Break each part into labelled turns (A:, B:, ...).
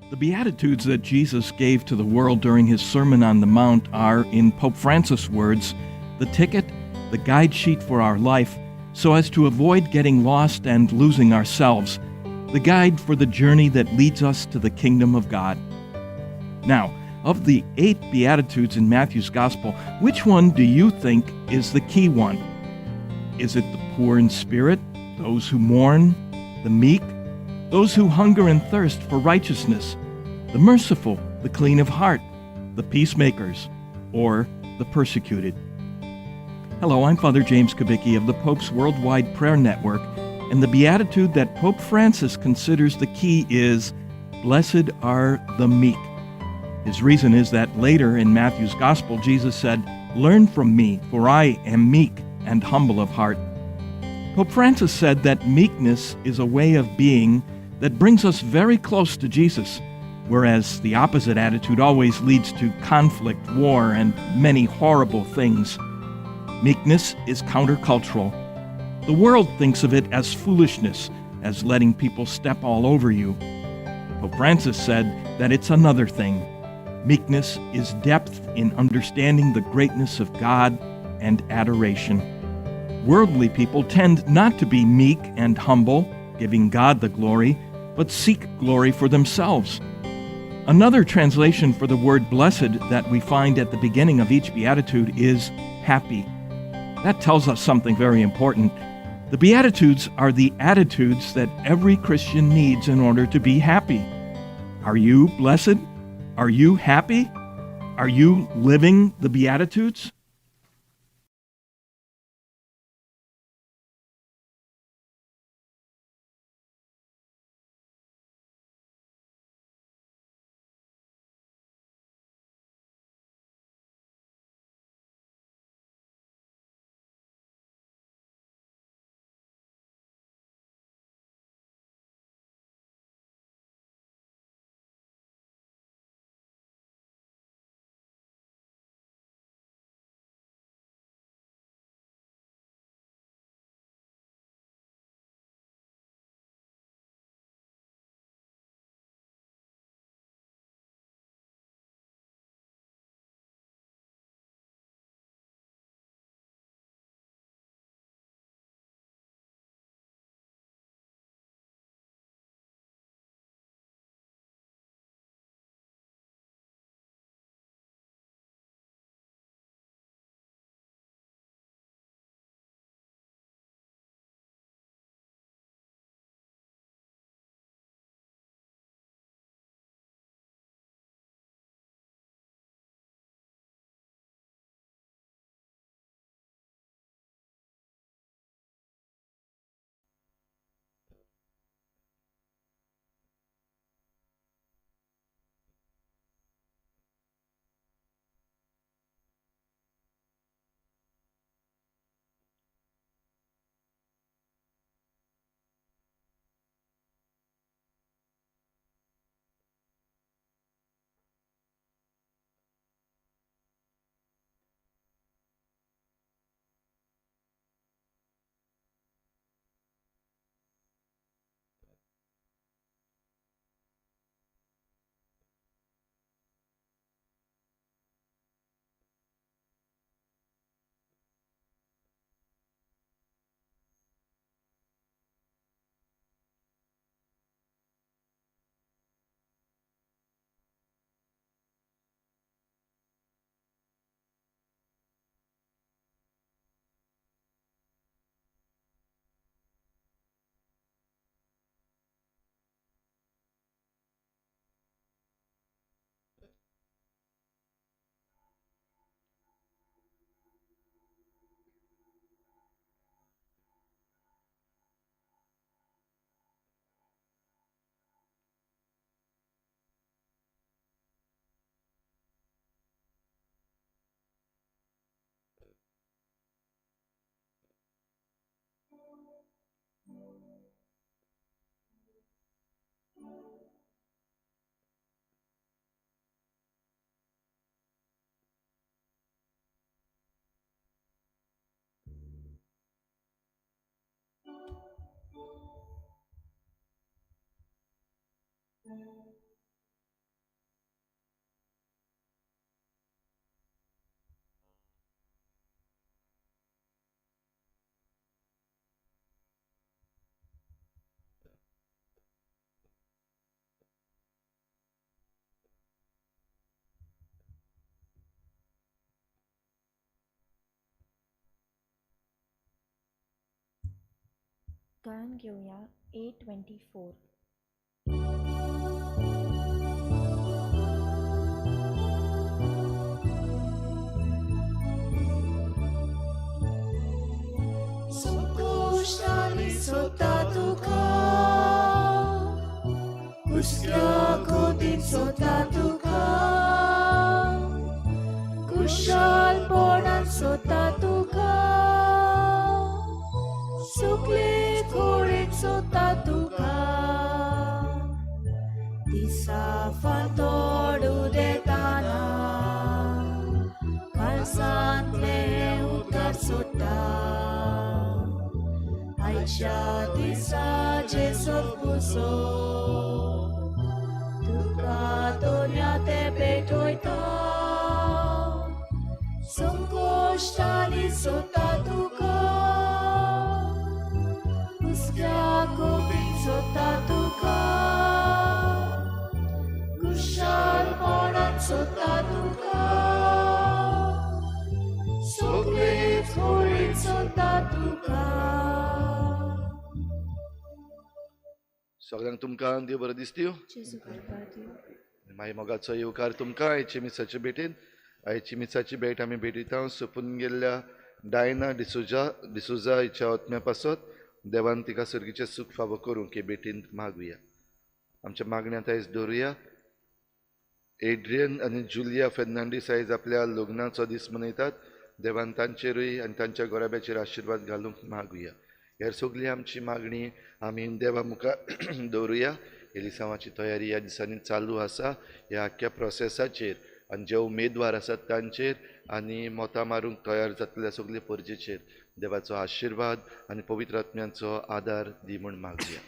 A: The Beatitudes that Jesus gave to the world during his Sermon on the Mount are, in Pope Francis' words, the ticket, the guide sheet for our life, so as to avoid getting lost and losing ourselves, the guide for the journey that leads us to the kingdom of God. Now, of the 8 Beatitudes in Matthew's Gospel, which one do you think is the key one? Is it the poor in spirit, those who mourn, the meek, those who hunger and thirst for righteousness, the merciful, the clean of heart, the peacemakers, or the persecuted? Hello, I'm Father James Kubicki of the Pope's Worldwide Prayer Network, and the Beatitude that Pope Francis considers the key is, Blessed are the meek. His reason is that later in Matthew's Gospel, Jesus said, Learn from me, for I am meek and humble of heart. Pope Francis said that meekness is a way of being that brings us very close to Jesus, whereas the opposite attitude always leads to conflict, war, and many horrible things. Meekness is countercultural. The world thinks of it as foolishness, as letting people step all over you. Pope Francis said that it's another thing. Meekness is depth in understanding the greatness of God and adoration. Worldly people tend not to be meek and humble, giving God the glory, but seek glory for themselves. Another translation for the word blessed that we find at the beginning of each Beatitude is happy. That tells us something very important. The Beatitudes are the attitudes that every Christian needs in order to be happy. Are you blessed? Are you happy? Are you living the Beatitudes?
B: गान घेवया A24.
C: संकोश्टांनी सोदता तुका, हुस्क्या खोतीन सोदता तुका, कुशलपणान सोदता तुका, सुकले खोळेन सोदता तुका, दिसा फांतोड उदेताना काळसांतले उदकार सोडटा. आयच्या दिसा जेजू पुसो तुका दोन्या ते पेटोयता, संकोश्टांनी सोदता तुका, हुस्क्या खोतीन सोदता तुका, कुशलपणान सोदता तुका, सगळे खोळीन सोदता तुका.
D: सगळ्यांक तुमकां देव बरें दिसतीव.
B: जेजू कृपा दिवं.
D: मागीर मोगाचो येवकार तुमकां आयचे मिसाचे भेटेन. आयची मिसाची भेट आमी भेटयता सोंपून गेल्ल्या डायना डिसोजा हिच्या आत्म्या पासत देवान तिका सर्गीचें सूख फावो करूंक हे भेटीन मागुया. आमच्या मागण्यांत आयज दवरुया. एड्रियन आनी जुलिया फेर्नांडीस आयज आपल्या लग्नाचो दीस मनयतात. देवान तांचेरूय आनी तांच्या गोराब्याचेर आशिर्वाद घालूंक मागुया. हेर सगळी आमची मागणी आमी देवा मुखार दवरुया. एलिसांवाची तयारी ह्या दिसांनी चालू आसा. ह्या आख्ख्या प्रोसेसाचेर आनी जे उमेदवार आसात तांचेर आनी मतां मारूंक तयार जातल्या सगळे परजेचेर देवाचो आशिर्वाद आनी पवित्र आत्म्यांचो आदार दी म्हूण मागुया.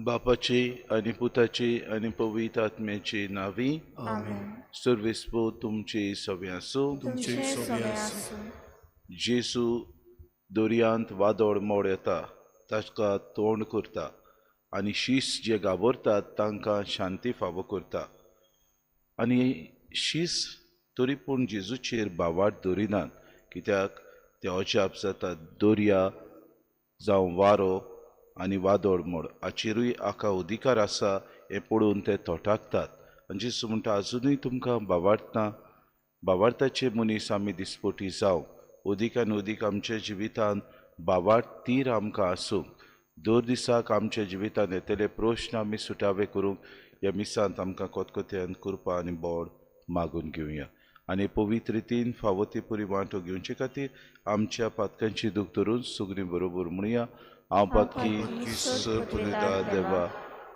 E: बापाची आनी पुताची आनी पवित्र आत्म्याची नावी.
B: आमेन.
E: सर्वेस्पो तुमचे सवे आसूं.
B: तुमचे सवे आसूं.
E: जेजू दर्यांत वादळ मोड येता ताका तोंड करता आनी शीस जे गाबरतात तांकां शांती फावो करता. आनी शीस तरी पूण जेजूचेर भावार्थ दवरिनात, कित्याक ते अजाप जातात. दर्या जावं वारो आनी वादळ मोड हाचेरूय हाका अधिकार आसा हें पळोवन ते थोटाकतात. आनी जेजू म्हणटा, आजुनूय तुमकां भावार्थ ना. भावार्थाचे मनीस आमी दिसपटी जावं. अदीक आनी अदीक आमच्या जिवितांत भावार्थ तीर आमकां आसूंक. दर दिसाक आमच्या जिवितांत येतले प्रश्न आमी सुटावे करूंक ह्या मिसांत आमकां कोतकोत्यान कृपा आनी बोड मागून घेवया. आनी पवित्र रितीन फावो ती पुरी वांटो घेवचे खातीर आमच्या पातकांची दूख धरून सुगणी बरोबर म्हणुया. हांव पातकी सर देवा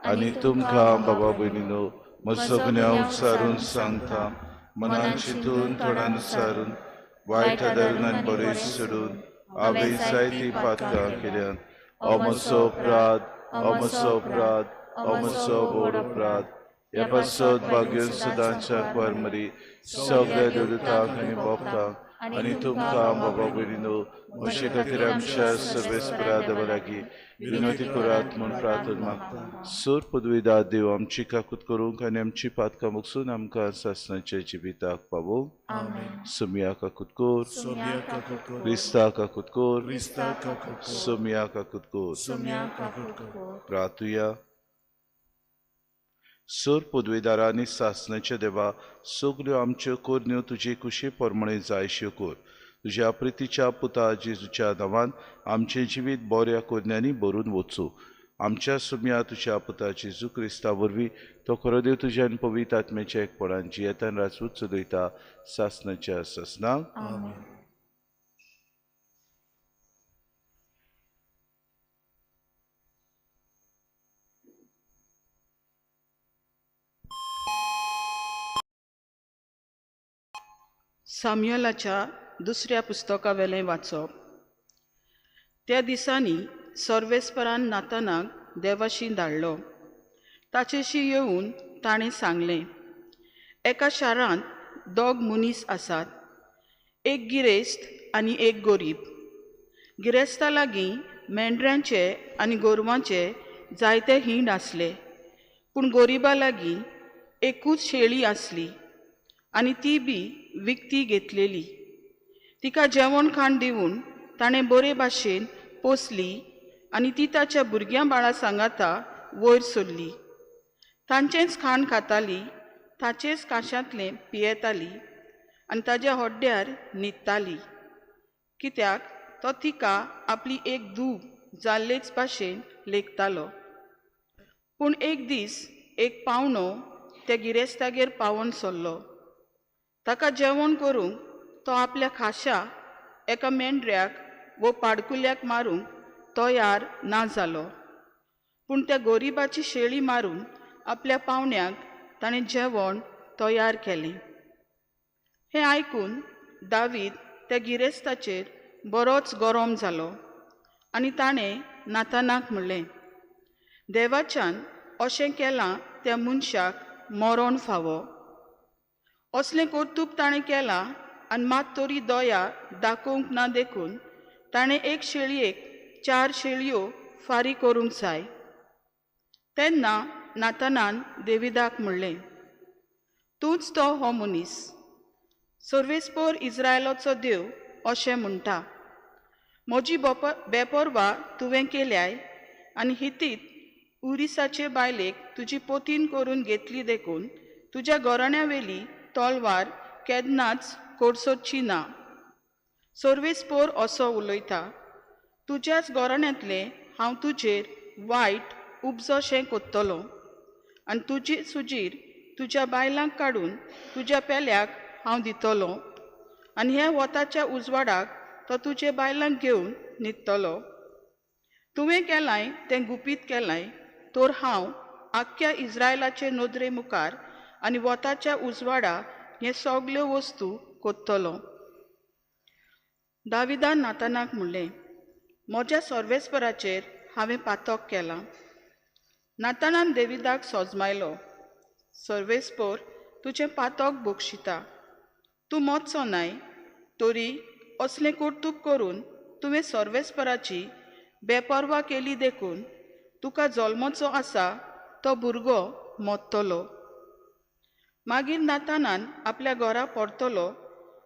E: आनी तुमकां बाबा भयणीनो म्हजो गुन्यांव सारून सांगता, मनान चिंतून थोड्यान सारून वायट आदारून आनी बरें सोडून हांवें जायतीं पातकां केल्यात. हो म्हजो अपराध, हो म्हजो अपराध, हो म्हजो व्हड अपराध. ह्या पासत भाग्य सदांच्या कुवारमरी सगळ्या देवदूतांक आनी भक्तांक आनी तुमकां बाबा भयणीनो म्हजे खातीर आमच्या सर्वेस्परा देवा लागीं विनवती करात म्हूण प्रार्थना मागता. सोर पदवीदार देव आमची काकूत करूंक आनी आमची पातकां मुकसून आमकां सासणाच्या जिविताक पावोवंक. सोमया काकूत कर, क्रिस्ता काकूत कर, सोमया काकूत कर. प्रार्थुया. सोर पदवेदारा आनी सासणाच्या देवा, सगल्यो आमच्यो करण्यो तुजे कुशी प्रमाणे जायश्यो कर. तुज्या प्रितीच्या पुता जेजूच्या नांवान आमचें जिवीत बऱ्या करण्यांनी भरून वचूं. आमच्या सुम्या तुज्या पुता जेजू क्रिस्ता वरवीं तो खरो देव तुज्या आनी पवित्र आत्म्याच्या एकपणान जियेतान राजपूत चलयता सासणाच्या सासणाक.
F: साम्युएलाच्या दुसऱ्या पुस्तकावेलें वाचप. त्या दिसांनी सर्वेस्परान नातानाक देवाशी धाडलो. ताचेशी येवन ताणें सांगलें, एका शारांत दोग मनीस आसात, एक गिरेस्त आनी एक गरीब. गिरेस्ता लागीं मेंढरांचे आनी गोरवांचे जायते हिंड आसले, पूण गरिबा लागीं एकूच शेळी आसली आनी ती बी विकती घेतलेली. तिका जेवण खाण दिवन ताणें बरे भाशेन पोसली आनी ती ताच्या भुरग्यां बाळा सांगाता वयर सरली. तांचेंच खाण खाताली, ताचेच काशांतलें पियेताली आनी ताज्या हड्ड्यार न्हिदताली, कित्याक तो तिका आपली एक धूव जाल्लेच भाशेन लेखतालो. पूण एक दीस एक पावणो त्या गिरेस्तागेर पावोन सरलो. ताका जेवण करूंक तो आपल्या खाशा एका मेंढऱ्याक वो पाडकुल्याक मारूंक तयार ना जालो. पूण त्या गोरिबाची शेळी मारून आपल्या पावण्याक ताणें जेवण तयार केलें. हें आयकून दावीद त्या गिरेस्ताचेर बरोच गरम जालो आनी ताणें नातानाक म्हणलें, देवाच्यान अशें केलां त्या मनशाक मरण फावो. असलें कर्तूब ताणें केलां आनी मात तरी दया दाखोवंक ना देखून ताणें एक शेळयेक 4 शेळयो फारीक करूंक जाय. तेन्ना नातानान देविदाक म्हणलें, तूंच तो हो मनीस. सर्वेस्पोर इस्रायलाचो देव अशें म्हणटा, म्हजी बेपर्वा तुवें केल्याय आनी हितीत उरिसाचे बायलेक तुजी पोतीन करून घेतली देखून तुज्या गोराण्यावेली तलवार केन्नाच कोडसोची ना. सर्वेस्पोर असो उलयता, तुज्याच गोराण्यांतलें हांव तुजेर वायट उपजोशें कोत्तलो आनी तुजी सुजीर तुज्या बायलांक काडून तुज्या पेल्याक हांव दितलो आनी ह्या वताच्या उजवाडाक तो तुजे बायलांक घेवन न्हिदतलो. तुवें केलाय तें गुपीत केलाय तर हांव आख्ख्या इस्रायलाचे नदरे मुखार आनी वताच्या उजवाडा हे सगल्यो वस्तू कोत्तलो. दाविदान नातानाक म्हणलें, म्हज्या सर्वेस्पराचेर हांवें पातक केलां. नातानान देविदाक सोजमायलो, सर्वेस्पोर तुजें पातक बक्षिता, तूं मोचो नाय तरी असलें कर्तूब करून तुवें सर्वेस्पराची बेपर्वा केली देखून तुका जल्मचो आसा तो भुरगो मोत्तलो. मागीर नातानान आपल्या घरा परतलो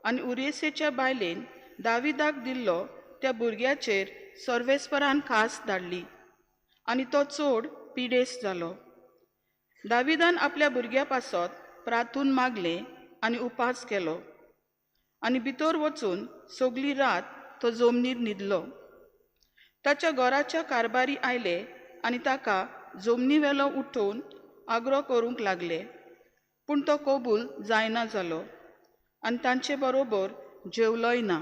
F: आनी उरियेसेच्या बायलेन दाविदाक दिल्लो त्या भुरग्याचेर सर्वेस्परान खास धाडली आनी तो चड पिडेस जालो. दाविदान आपल्या भुरग्या पासत प्रातून मागलें आनी उपास केलो आनी भितर वचून सगली रात तो जमनीर न्हिदलो. ताच्या घराच्या कारभारी आयले आनी ताका जमनीवेलो उठोवन आग्रो करूंक लागले, पूण तो कबूल जायना जालो आनी तांचे बरोबर जेवलोय ना.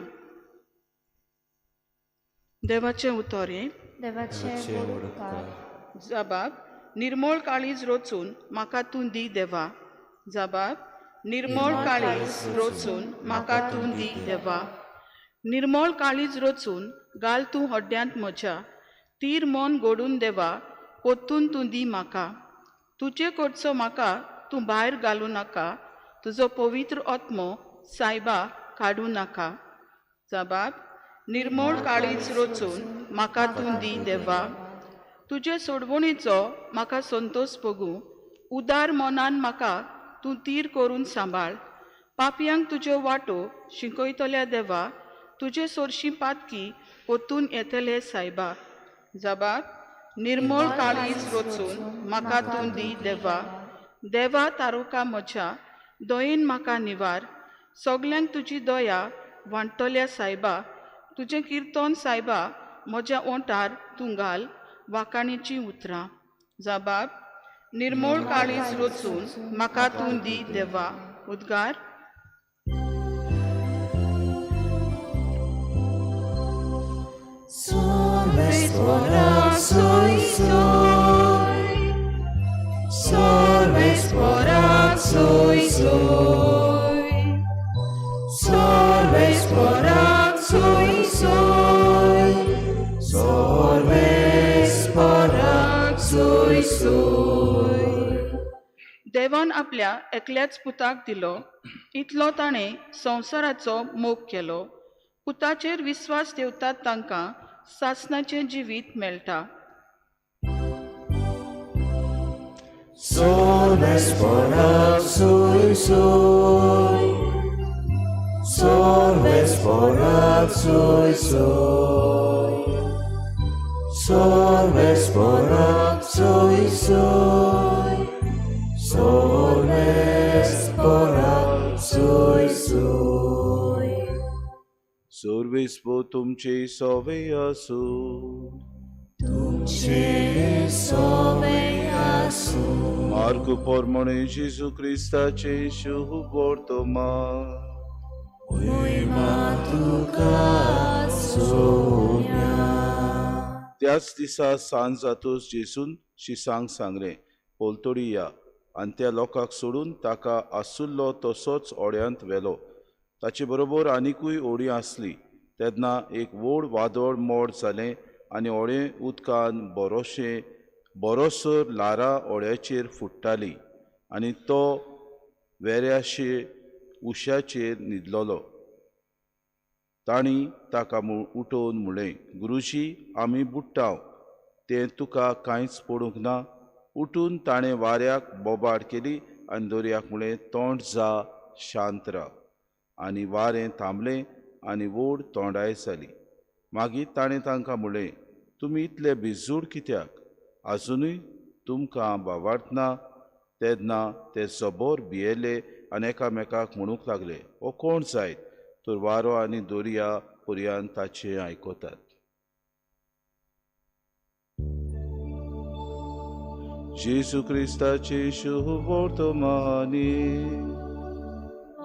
F: देवाचें उतर हें.
B: देवाचे उपकार.
F: जबाब, निर्मळ काळीज रोचून म्हाका तूं दी देवा. जबाब, निर्मळ काळीज रोचून म्हाका तूं दी देवा. निर्मळ काळीज रोचून घाल तूं हड्ड्यांत म्हज्या, तीर मन गोडून देवा पोत्तून तूं दी म्हाका. तुजे कडचो म्हाका तूं भायर घालूं नाका, तुजो पवित्र आत्मो सायबा काडूं नाका. जबाब, निर्मळ काळीज रोचून म्हाका तूं दी देवा. तुजे सोडवणीचो म्हाका संतोष भोगूं, उदार मनान म्हाका तूं तीर करून सांबाळ. पापयांक तुज्यो वाटो शिकयतल्या देवा, तुजे सोरशी पातकी पोतून येतले सायबा. जबाब, निर्मळ काळीज रोचून म्हाका तूं दी देवा. देवा तारुका म्हज्या दयेन म्हाका निवार, सगल्यांक तुजी दया वांट्टल्या सायबा. तुजें किर्तन सायबा म्हज्या ओंठार तूं घाल वाकाणीचीं उतरां. जबाब, निर्मळ काळीज रोचून म्हाका तूं दी देवा. उद्गार. देवान आपल्या एकल्याच पुताक दिलो, इतलो ताणें संवसाराचो मोग केलो. पुताचेर विस्वास ठेवतात तांकां सासणाचें जिवीत मेळटा.
C: Soles por soy soy.
G: Sorvespora sui sui. Sorvespora sui sui. Sorvespora sui sui.
E: सर्वेस्पो तुमचे सोवे आसूं.
C: तुमचे सोवे आसूं.
E: मार्कू पोरमणे जेजू क्रिस्ताचे शुभ वर्तमान.
C: मोहिमा तुका सोम्या.
E: त्याच दिसा सांज जातूच जेजून शिसांक सांगलें, पलतडी या. आनी त्या लोकांक सोडून ताका आसुल्लो तसोच ओड्यांत व्हेलो. ताचे बरोबर आनिकूय ओडी आसली. तेन्ना एक व्हड वादळ मोड जालें आनी ओडें उदकान बरोसर ल्हारां ओड्याचेर फुट्टालीं आनी तो वेऱ्याशे उश्याचेर न्हिदलोलो. तांणी ताका उठोवन म्हणलें, गुरुजी, आमी बुडटाव, तें तुका कांयच पडूंक ना. उठून ताणें वाऱ्याक बोबाड केली आनी दर्याक म्हणलें, तोंड जा, शांत राव. आनी वारें थांबलें आनी व्हड तोंडाय जाली. मागीर ताणें तांकां म्हणलें, तुमी इतले भिजूड कित्याक? आजुनूय तुमकां भावार्थ ना? तेन्ना ते जबर भियेले आनी एकामेकाक म्हणूंक लागले, हो कोण जायत तर वारो आनी दर्या पर्यान ताचें आयकतात. जेजू क्रिस्ताचे शुभ वर्तमानी.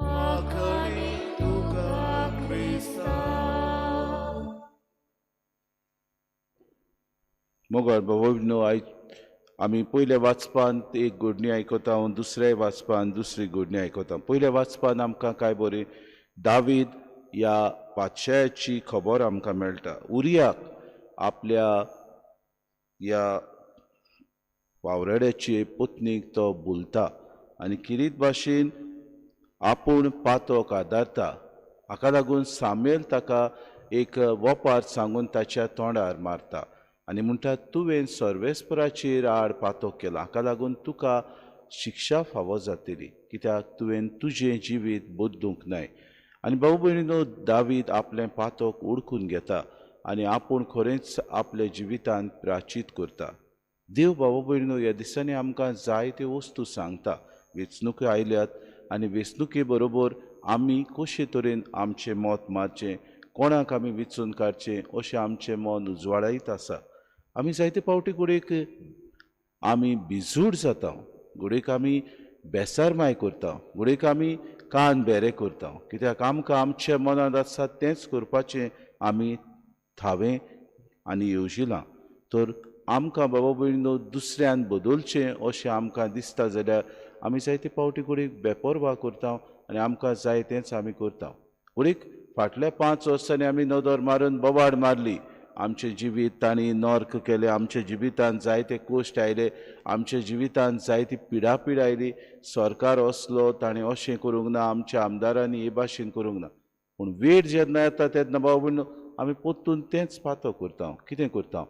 C: आखणी तुका क्रिस्ता.
E: मोगाळ भाव आयज आमी पयल्या वाचपान एक घडणी आयकता, दुसऱ्या वाचपान दुसरी घडणी आयकता. पयल्या वाचपान आमकां काय बरें दावीद ह्या पातशायाची खबर आमकां मेळटा. उरियाक आपल्या ह्या वावराड्याचे पत्नीक तो बोलता आनी किरीत भाशेन आपूण पातोक आदारता. हाका लागून सामेल ताका एक वपार सांगून ताच्या तोंडार मारता आनी म्हणटा, तुवें सर्वेस्पराचेर आड पातोक केला, हाका लागून तुका शिक्षा फावो जातली, कित्याक तुवें तुजें जिवीत बदलूंक नाय. आनी भाऊ भयणीनो, दावीद आपलें पातोक ओळखून घेता आनी आपूण खरेंच आपल्या जिवितान प्राचीत करता. देव भाऊ भयणीनो ह्या दिसांनी आमकां जायत्यो वस्तू सांगता. वेंचणुको आयल्यात आनी वेंचणुके बरोबर आमी कशे तरेन आमचें मत मारचें, कोणाक आमी वेंचून काडचें अशें आमचें मन उजवाडायत आसा. आमी जायते फावटी घडयेक आमी भिजूड जाता, घडयेक आमी बेसारमाय करता, घडयेक आमी कान बेरे करता, कित्याक आमकां आमच्या मनांत आसा तेंच करपाचें आमी थावें आनी येवजिलां. तर आमकां बाबा भयणीनो दुसऱ्यान बदलचें अशें आमकां दिसता जाल्यार आमी जायते फावटी घडयेक बेपर्वा करता आनी आमकां जाय तेंच आमी करता. घडयेक फाटल्या 5 वर्सांनी आमी नदर मारून बोवाळ मारली, आमचें जिवीत तांणी नर्क केलें, आमच्या जिवितान जायते कश्ट आयले, आमच्या जिवितान जायती पिडापीड आयली, सरकार असलो ताणें अशें करूंक ना, आमच्या आमदारांनी हे भाशेन करूंक ना. पूण वेळ जेन्ना येता तेन्ना बाबा भयणीनो आमी परतून तेंच पातो करता. कितें करता?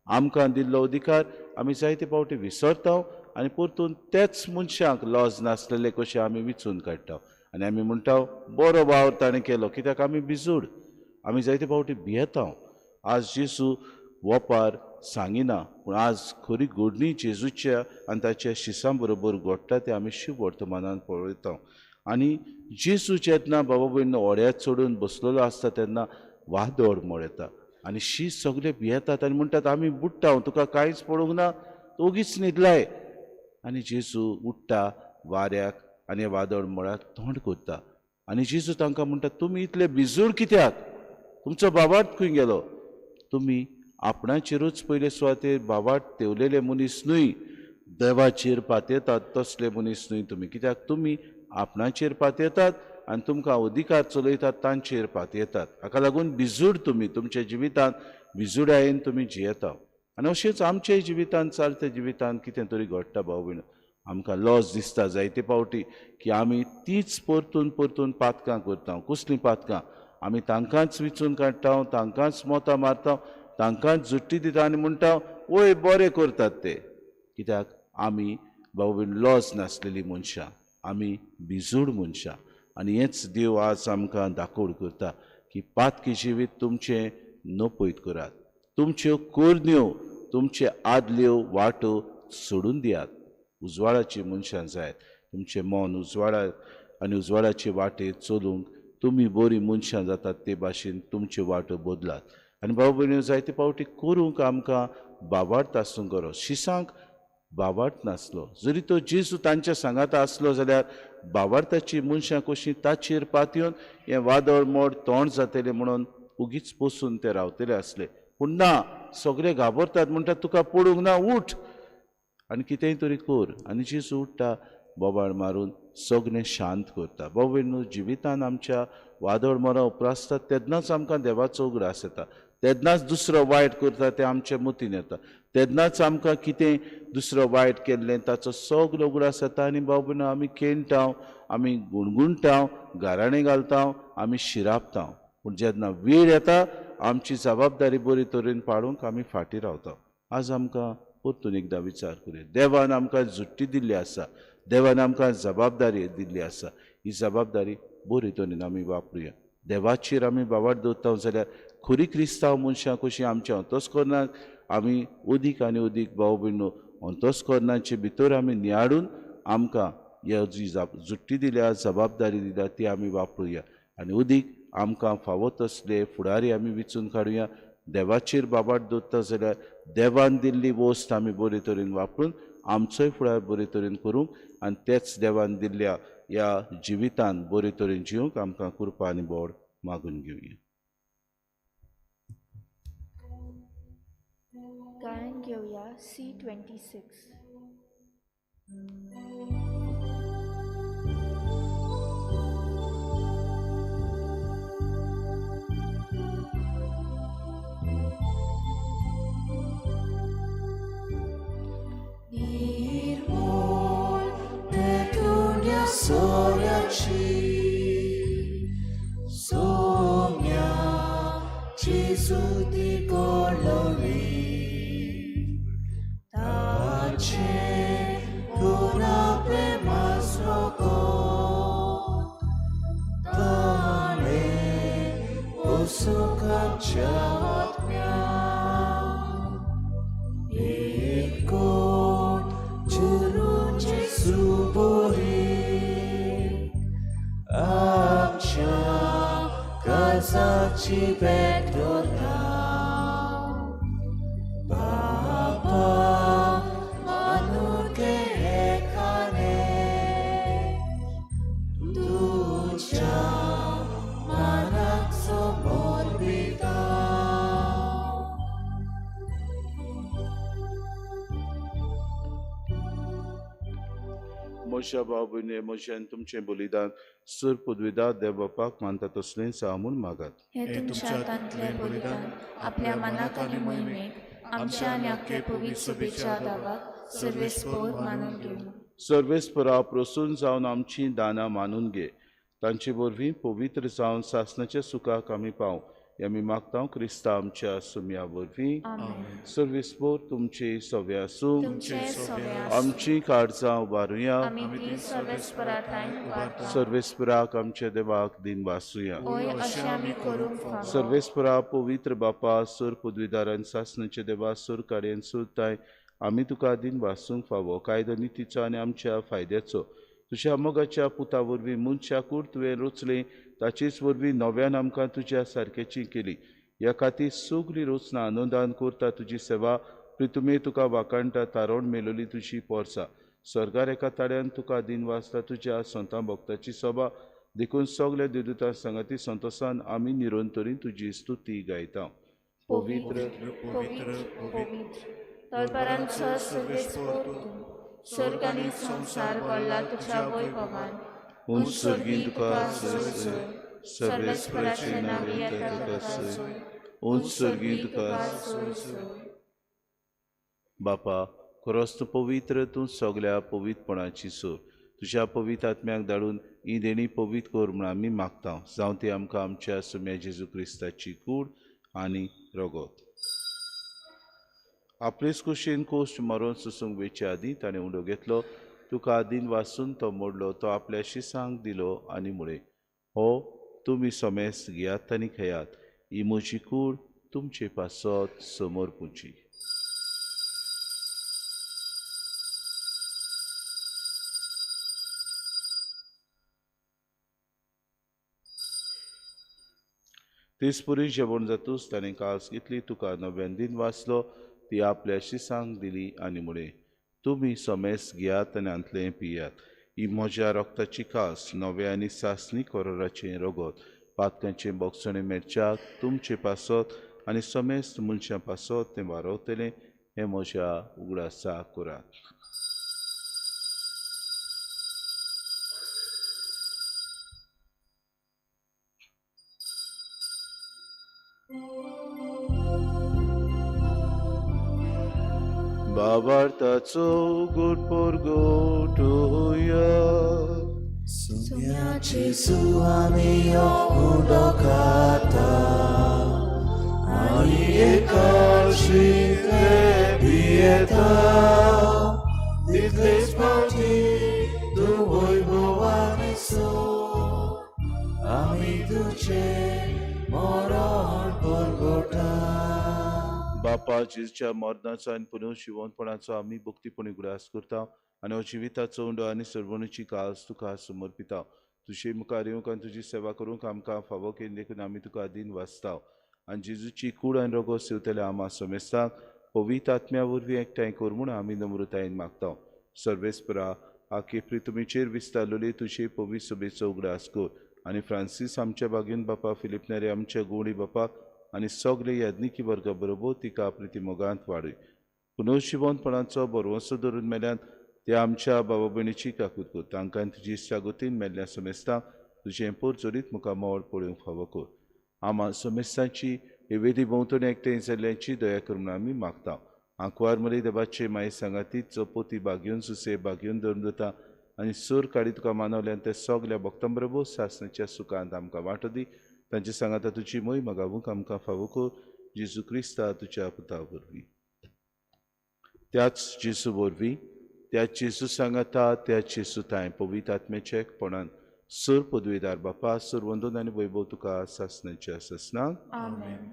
E: आमकां दिल्लो अधिकार आमी जायते फावटी विसरता आनी परतून तेच मनशांक लॉज नासलेले कशें आमी विचून काडटा आनी आमी म्हणटा बरो वावर ताणें केलो, कित्याक आमी भिजूड, आमी जायते फावटी भियेता. आज जेजू वपार सांगिना, पूण आज खरी घडणी जेजूच्या आनी ताच्या शिसां बरोबर घडटा तें आमी शुभ वर्तमानान पळयता. आनी जेजू जेन्ना बाबा भयणीनो ओड्यार चडून बसलेलो आसता तेन्ना वादळ मोड येता आनी शीस सगळे भियेतात आनी म्हणटात, आमी बुडटा, तुका कांयच पडूंक ना, तूं ओगीच न्हिदलाय. आनी जेजू उठ्ठा वाऱ्याक आनी वादळ मोडाक तोंड करता आनी जेजू तांकां म्हणटा, तुमी इतले भिजूड कित्याक? तुमचो बाबार्थ खंय गेलो? तुमी आपणाचेरूच पयले सुवातेर बाबार्थ तेवलेले मनीस न्हय, देवाचेर पातयेतात तसले मनीस न्हय तुमी, कित्याक तुमी आपणाचेर पातयेतात आनी तुमकां अधिकार चलयतात तांचेर पातयेतात. हाका लागून भिजूड तुमी, तुमच्या जिवितांत भिजुडायेन तुमी जियेता. आनी अशेंच आमच्या जिवितांत चलत्या जिवितांत कितें तरी घडटा भाव भयण. आमकां लॉस दिसता जायते फावटी की आमी तीच परतून परतून पातकां करता. कसलीं पातकां? आमी तांकांच विचून काडटा, तांकांच मोतां मारता, तांकांच जुट्टी दिता आनी म्हणटा वय बरें करतात ते, कित्याक आमी भाव भयण लॉस नासलेली मनशां, आमी भिजूड मनशां. आनी हेंच देव आज आमकां दाखोवड करता की पातकी जिवीत तुमचें नपयत करात, तुमच्यो कोरण्यो तुमचे आदल्यो वाटो सोडून दियात, उजवाडाची मनशां जायत, तुमचें मन उजवाडा आनी उजवाडाचे वाटेर चलूंक तुमी बरीं मनशां जातात ते भाशेन तुमच्यो वाटो बदलात. आनी भाव भयणी जायते फावटी करूंक आमकां बाबार्थ आसूंक गरज, शिसांक बाबार्थ नासलो जरी तो जेजू तांच्या सांगाता आसलो जाल्यार बाबार्थाची मनशां कशीं ताचेर पातयेवन हें वादळ मोड तोंड जातलें म्हणून उगीच पोसून ते रावतले आसले. पूण ना, सगळे घाबरतात, म्हणटात तुका पडूंक ना, उठ आनी कितेंय तरी कर. आनी जेजू उठ्ठा, बोबाळ मारून सगळें शांत करता. भाव भयणीनो, जिवितान आमच्या वादळ मोरां उप्रासतात तेन्नाच आमकां देवाचो उगडास येता, तेन्नाच दुसरो वायट करता तें आमच्या मतीन येता, तेन्नाच आमकां कितें दुसरो वायट केल्लें ताचो सगळो उगडास येता. आनी भाव भयणीनो, आमी खेणटा, आमी गुणगुणटा, गाराणें घालता, आमी शिरापता. पूण जेन्ना वेळ येता आमची जबाबदारी बरी तरेन पाळूंक आमी फाटीं रावता. आज आमकां परतून एकदां विचार करुया. देवान आमकां जुट्टी दिल्ली आसा, देवान आमकां जबाबदारी दिल्ली आसा, ही जबाबदारी बरी तरेन आमी वापरुया. देवाचेर आमी बावाट दवरता जाल्यार खरी क्रिस्तांव मनशां कशीं आमच्या अंतस्करणाक आमी अदीक आनी अदीक भाव भयणो अंतस्करणाचे भितर आमी नियाळून आमकां ह्या जी जुट्टी दिल्या, जबाबदारी दिल्या ती आमी वापरुया आनी अदीक आमकां फावो तसले फुडारी आमी विचून काडुया. देवाचेर बाबाट दवरता जाल्यार देवान दिल्ली वस्त आमी बरे तरेन वापरून आमचोय फुडार बरे तरेन करूंक आनी तेच देवान दिल्ल्या ह्या जिवितान बरे तरेन जिवंक आमकां कृपा आनी बोड मागून घेवया.
B: गायन घेवया C26.
C: निर्मूल पेटून सोऱ्याची सोम्या जेजू ती गोडलोली ताचे गुणापे माजरो ताणे वसूंक आमच्या आत्म्या एक कोट चिरून जेजू बोरी आमच्या काळजाची भेट दवरता. बाबा मानून घे एकाने तुज्या मनाक समर्पिता.
E: म्हज्या भाव भयणी, म्हजें आनी तुमचें बलिदान सुर पदवीदार देव बापाक मानता तसलेंच हांव म्हूण मागात.
B: हे तुमच्या हातांतलें बलिदान आपल्या मनाक आनी मोहिमेक आमच्या आनी आख्खे पवित्र सभेच्या दावाक सर्वेस्पोर मानून घेवं.
E: सर्वेस्परा प्रसून जावन आमची दानां मानून घे, तांचे वरवीं पवित्र जावन सासणाच्या सुखाक आमी पावं हे आमी मागता क्रिस्ता आमच्या सुम्या वरवीं. सर्वेस्पोर तुमचे सवे आसूं. आमची काळजां उबारुया, सर्वेस्पराक आमच्या देवाक दिन वासुया. सर्वेस्परा पवित्र बापा सुर पदवीदारान सासणाच्या देवा सुर कार्यान सुरताय आमी तुका दिन वासूंक फावो कायदो नितीचो आनी आमच्या फायद्याचो. तुज्या मोगाच्या पुता वरवीं मनशाकूड तुवें रचलें, ताचेच वरवीं नव्यान आमकां तुज्या सारकेची केली. ह्या खातीर सगळी रचना आनंदान करता तुजी सेवा, प्रितुमे तुका वाखाणटा तारोण मेलोली तुजी पोरसा. स्वर्गार एका ताळ्यान तुका दिन वाचता तुज्या संतां भक्ताची सभा, देखून सगल्या देवदूतां सांगाती संतोसान आमी निरंतरी तुजी स्तुती गायता.
B: पवित्र पवित्र पवित्र तळपरांचो सर्वेस्पोर तूं, स्वर्ग आनी संवसार भरला तुज्या वैभवान.
E: उंच सर्गीं तुका सोय, सर्वेस्पराचें नांव येता तुका सोय, उंच सर्गीं तुका सोय. बापा खरोच तूं पवित्र, तूं सगल्या पवित्रपणाची सोय. तुज्या पवित्र आत्म्याक धाडून ही देणी पवित्र कर म्हूण आमी मागता. जावं ती आमकां आमच्या सुम्या जेजू क्रिस्ताची कूड आनी रगत. आपलेच कुशीन कोश्ट मरोन सोसूंक वेचे आदीं ताणें उंडो घेतलो, तुका दिन वासून तो मोडलो, तो आपल्या शिसांक दिलो आनी म्हळें, हो तुमी समेस्त घेयात आनी खेयात, ही म्हजी कूड तुमचे पासत समर्पुची. तेच पुरी जेवण जातूच ताणें कास घेतली, तुका नव्यान दिन वाचलो, ती आपल्या शिसांक दिली आनी म्हळें, तुमी समेस्त घेयात आनी हांतलें पियात, ही म्हज्या रोगताची कास, नव्या आनी सासणी कोरोराचें रगत, पातकांचें बोगसणें मेळच्याक तुमचे पासत आनी समेस्त मनशां पासत तें वारवतलें, हें म्हज्या उगडासाक करात. बाबार्थाचो उगड परगटुया.
C: सुम्या जेजू आमी हो उंडो खाता आनी एकाशितले पियेता, तितलेच फावटी तूं वैभवान सो आमी तुजें मरण परगटा.
E: बापा, जेजूच्या मरणाचो आनी पुनर्जिवंतपणाचो आमी भक्तीपणी उगडास करता आनी हो जिविताचो उंडो आनी सर्वणीची कास तुका समर्पिता. तुजे मुखार येवंक आनी तुजी सेवा करूंक आमकां फावो केली देखून आमी तुका दिन वाचता आनी जेजूची कूड आनी रोगो सेवतल्या आमा समेस्तांक पवित्र आत्म्या वरवीं एकठांय कर म्हूण आमी नम्रतायेन मागता. सर्वेस्परा, आखे प्रितुमीचेर विस्तारलेली तुजे पवित्र सभेचो उगडास कर आनी फ्रांसीस आमच्या बागेन बापा, फिलीप नेरे आमच्या गुवणी बापाक आनी सगळे याज्ञिकी वर्गा बरोबर तिका प्रिती मोगांत वाडय. पुनर्जिवंतपणाचो बरवंसो धरून मेल्यान त्या आमच्या बाबा भयणीची काकूत कर, तांकां तुजी सागोतीन मेल्ल्या समेस्तांक तुजें पोरजोरीत मुखामळ पळोवंक फावो कर. आमा समेस्तांची हे वेदी भोंवतणी एकठांय जाल्ल्यांची दया कर म्हूण आमी मागता. आंकवार मरे देवाचे माये सांगातीत चपोती बागेवन सुसे बागेवन धरून जाता आनी सूर काडी तुका मानवल्यान ते सगल्या भक्तां बरोबर सासणाच्या सुखांत आमकां वांटो दी. तांचे सांगाता तुजी मोय मागावूंक आमकां फावो कर, जेजू क्रिस्ता तुज्या पुता वरवीं. त्याच जेजू वरवीं, त्याच जेजू सांगाता, त्याच जेजू तांय पवित्र आत्म्याच्या एकपणान सूर पदवीदार बापा, सूर वंदन आनी वैभव तुका सासणाच्या सासणाक.
B: आमेन.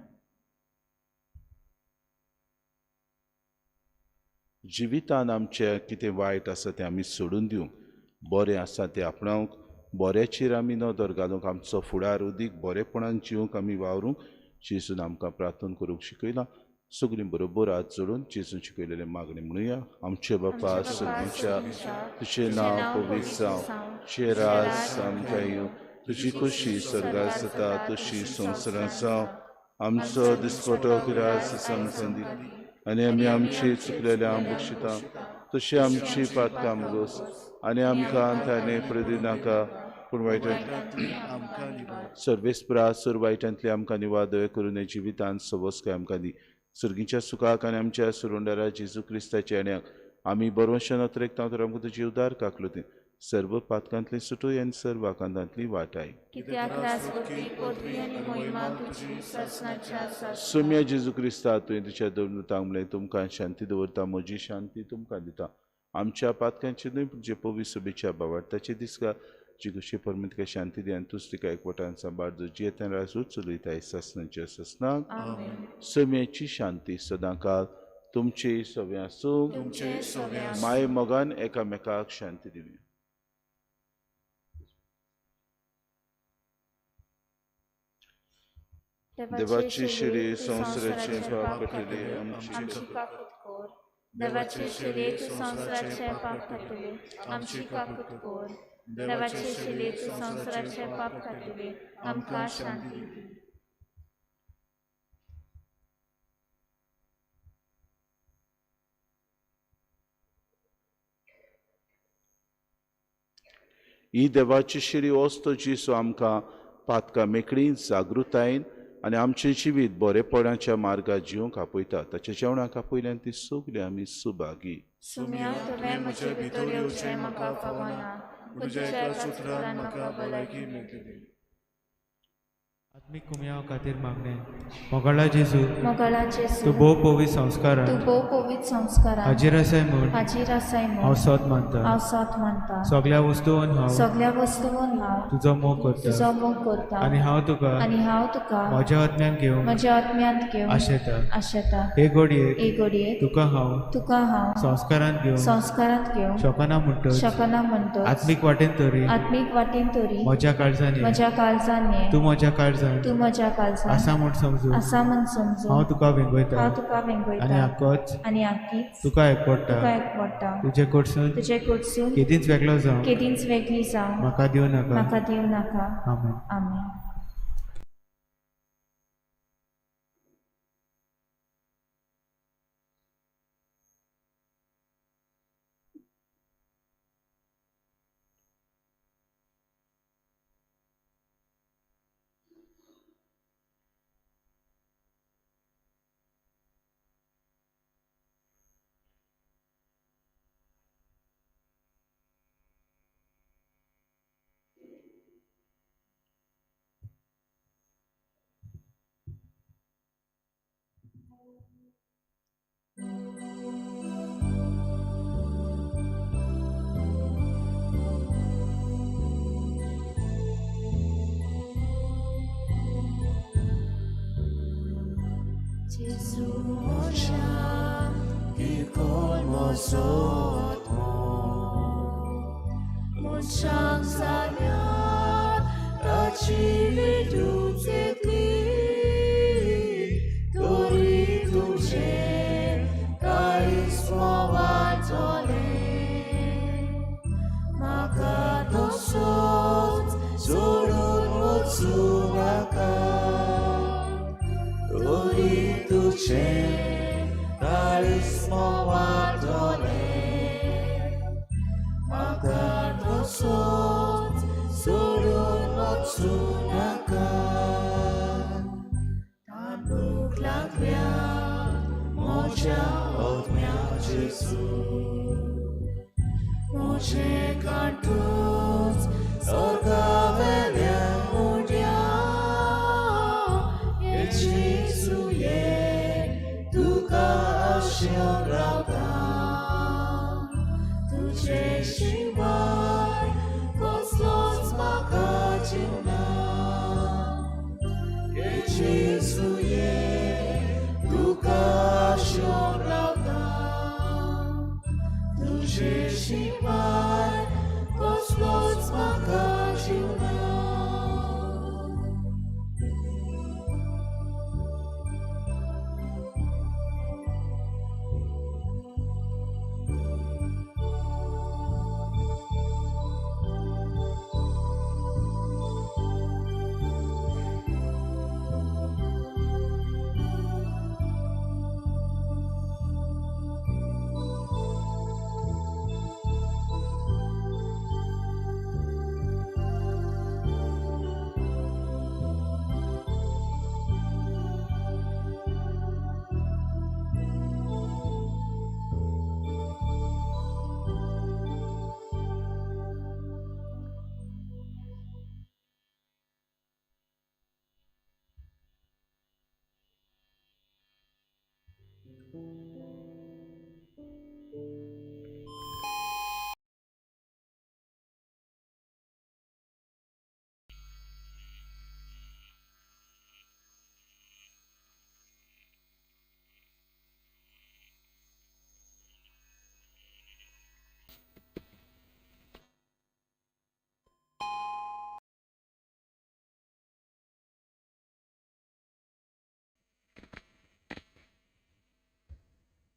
E: जिवितान आमचें कितें वायट आसा तें आमी सोडून दिवंक, बरें आसा तें आपणावंक, बऱ्याचेर आमी नदर घालूंक, आमचो फुडार उदीक बरेपणान जिवंक आमी वावरूंक जेजून आमकां प्रार्थना करूंक शिकयलां. सगळीं बरोबर हात जोडून जेजून शिकयलेलें मागणें म्हणुया. आमचे बापा सर्गीच्या, तुजें नांव पवित्र जावं, तुजें राज आमकां येवं, तुजी खोशी स्वर्गार जाता तशी संवसारांत जावं. आमचो दिसपटो राज आमकां दी आनी आमी आमची चुकलेल्या बक्षिता तशी आमची पातकां गोस आनी आमकां ताणें प्रदिनाका पूण वायटांतली सर्वेस्परा सर वायटांतली आमकां निवार दया करून हे जिवितांत सवस्काय आमकां दी. सर्गीच्या सुखाक आनी आमच्या सुरुंडारा जेजू क्रिस्ताच्या येण्याक आमी बरोवशान अत्रेकता तर आमकां तुजी उदार काकलुती सर्व पातकांतली सुटूय आनी सर्व आकांतांतली वाटाय. सोम्या जेजू क्रिस्ता, तुवें तुज्या दोन म्हणलें, तुमकां शांती दवरता, म्हजी शांती तुमकां दिता. आमच्या पातकांचे न्हय पूण जे पवित्र सभेच्या बावार्थाचे दिसका जी कशी परमेत तुका शांती दी आनी तूच तिका एकवटान सांबाळ, जो जियेतान राजूच चलयता सासणाच्या सासणाक. सम्याची शांती सदांकाळ तुमचे सगळे आसूं. माये मोगान एकामेकाक शांती दिवी. देवाची शिरी संवसाराचें पाप काडटली आमची
B: काकूत कर. देवाचे शिरे तूं संवसाराचें पाप काडटली आमची काकूत कर. देवाचे शिरे तूं संवसाराचें पाप काडटली आमकां शांती दी.
E: ही देवाची शिरी वस्तू जेजू आमकां पातकां मेकळी जागृतायेन आनी आमचें जिवीत बरेपणाच्या मार्गार जिवंक आपयता. ताच्या जेवणाक आपयल्यान ती सगळी आमी सुभागी.
B: सुम्या, तुवें म्हजे भितर येवचें म्हाका फावना, पूण तुज्या एका उतरान म्हाका भलायकी मेळटली.
H: आत्मीक कुमयाव खातीर मागणें. मोगाळा जेजू,
B: मोगाळा जेजू,
H: तूं भोव पवित्र संस्कारान,
B: तूं भोव पवित्र संस्कारान
H: हाजीर आसाय म्हूण,
B: हाजीर आसाय म्हूण
H: हांव सोद मानता,
B: हांव सोद मानता.
H: सगळ्या वस्तून हांव,
B: सगळ्या वस्तून हांव
H: तुजो मोग करता,
B: तुजो मोग करता
H: आनी हांव तुका,
B: आनी हांव तुका
H: म्हज्या आत्म्यान घेवंक,
B: म्हज्या आत्म्यांत घेवंक
H: आशेता,
B: आशेता.
H: हे घडयेक,
B: हे घडयेक
H: तुका हांव,
B: तुका हांव
H: संस्कारांत घेवंक,
B: संस्कारांत घेवंक
H: शकना म्हणटच,
B: शकना म्हणटच,
H: आत्मीक वाटेन तरी,
B: आत्मीक वाटेन तरी
H: म्हज्या काळजान ये,
B: म्हज्या काळजान ये,
H: तूं म्हज्या काळजान,
B: तूं म्हज्या काळजान
H: आसा म्हूण समजून,
B: आसा म्हूण समजून
H: हांव तुका वेंगयता,
B: हांव तुका वेंगयता
H: आनी आकोच,
B: आनी आकीच
H: तुका एकवडटा,
B: तुका एकवडटा.
H: तुजे कडसून,
B: तुजे कडसून
H: केदींच वेगळो जावं,
B: केदींच वेगळी जावं
H: म्हाका दिवं नाका,
B: म्हाका दिवं नाका.
H: आमेन.
B: आमेन.
C: Gesù Mosha, ki kol mosot mo. Moshang sanyat, tachi vidu zetli, tori tumche, karis movatole. Makatosot, zorun motsunaka. Tori tuche, karis movatole. Makatosot, zorun motsunaka. Tanuk laglia, moja odmia Jesu. Moje kantus, sorgavelia mundia. Jesu ye, tuka ashion rauta. Tuche shimai, koslos makachina. Jesu ye, tuka ashion rauta. Tuche shimai, koslos makachina.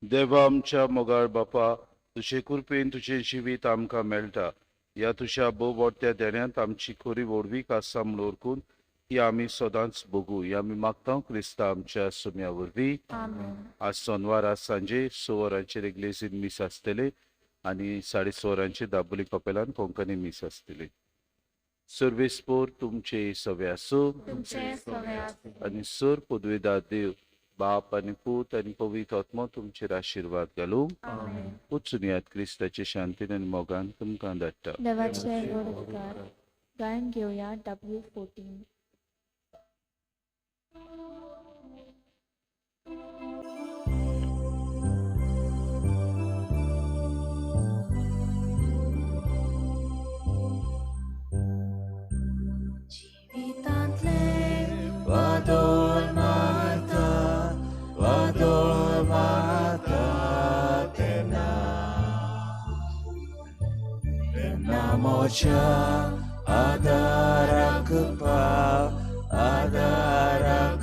E: देवा आमच्या मोगाळ बापा, तुजे कृपेन तुजें जिवीत आमकां मेळटा. ह्या तुज्या भोव मोठ्या देण्यांत आमची खरी व्हडवीक आसा म्हूण ओळखून ती आमी सदांच भोगू. ही आमी मागता क्रिस्ता आमच्या सुम्या वरवीं. आज सोनवार सांजे 6 वरांचेर इग्लेजीन मीस आसतलें आनी 6:30 वरांचेर दाबोली कपेलान कोंकणी मीस आसतलें. सर्वेस्पोर तुमचे सवे आसूं आनी सर पदवेदार देव बाप आनी पूत आनी पवित्र आत्मो तुमचेर आशिर्वाद घालूं. वचून क्रिस्ताचे शांतीन आनी मोगान तुमकां धाडटा.
B: देवाचे व्हड उपकार. गायन घेवया W14.
C: जिवितांतलें
G: वादळ मारता, वादळ मारता तेन्ना, तेन्ना म्हज्या आदाराक पाव, आदाराक